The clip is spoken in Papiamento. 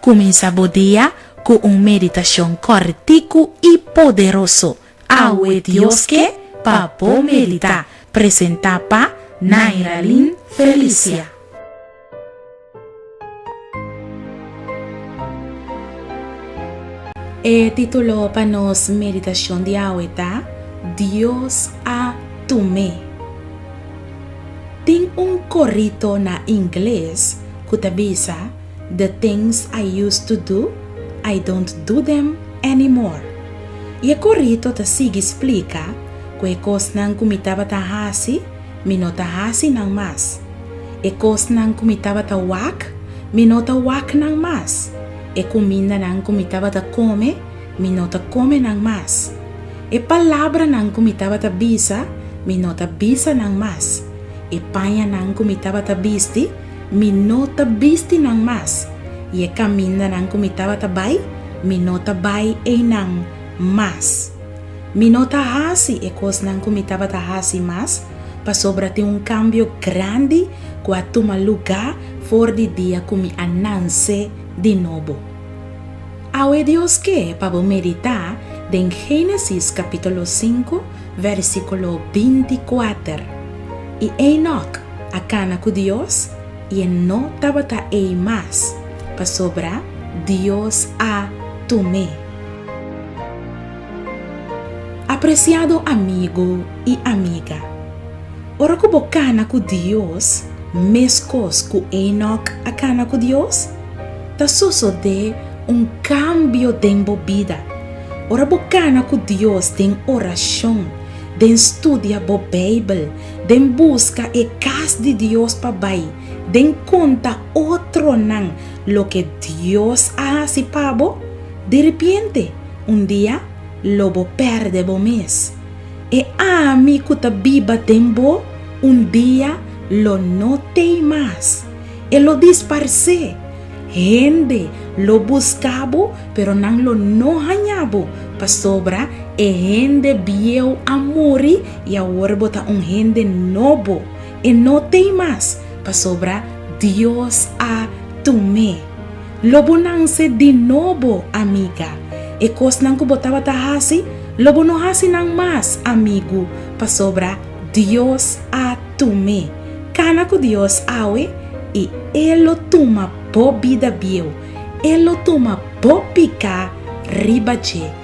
Kuminsá bo dia ku un meditashon kòrtiku i poderoso. Awe Dios ke pa bo meditá. Presentá pa Nairalyn Felicia. E título pa nos meditashon di awe ta Dios a Tum'é. Tin un korito na ingles ku ta bisa, The things I used to do, I don't do them anymore. I e korito ta sigui splika ku e kosnan ku mi tabata hasi, mi no ta hasi nan mas. E kosnan ku mi tabata wak, mi no ta wak nan mas. E kumindanan ku mi tabata kome, mi no ta kome nan mas. E palabranan ku mi tabata bisa, mi no ta bisa nan mas. E pañanan ku mi tabata bisti, mi no ta bisti nan mas. I e kamindanan ku mi tabata bai, mi no ta bai einan mas. Mi no ta hasi e kosnan ku mi tabata hasi mas, pasobra tin un kambio grandi ku a tuma lugá for di dia ku mi a nanse di nobo. Awe Dios ke pa bo meditá den Génesis kapítulo sinku, versíkulo bintikuater. I Enòk a kana ku Dios, i e no tabata ei mas, pasobra Dios a tum'é. Apresiado amigu i amiga, ora ku bo kana ku Dios meskos ku Enòk a kana ku Dios, ta sosodé un kambio den bo bida. Ora bo kana ku Dios den orashon, den studia bo Beibel, den buska e kas di Dios pa bai, den konta otronan loke Dios a hasi pa bo, Diripiente, un dia lo bo pèrdè bo mes. E ami ku ta biba den bo un dia lo no t'ei mas. E lo disparsé. Hende lo buska bo, pero nan lo no haña bo, pasobra e hende bieu a muri i awor bo ta un hende nobo. E no t'ei mas, pasobra Dios a tum'é. Lo bo nanse di nobo, amiga. E kosnan ku bo tabata hasi, lo bo no hasi nan mas, amigu, pasobra Dios a tum'é. Kana ku Dios awe, i E lo tuma bo bida bieu, E lo tuma bo piká riba dje.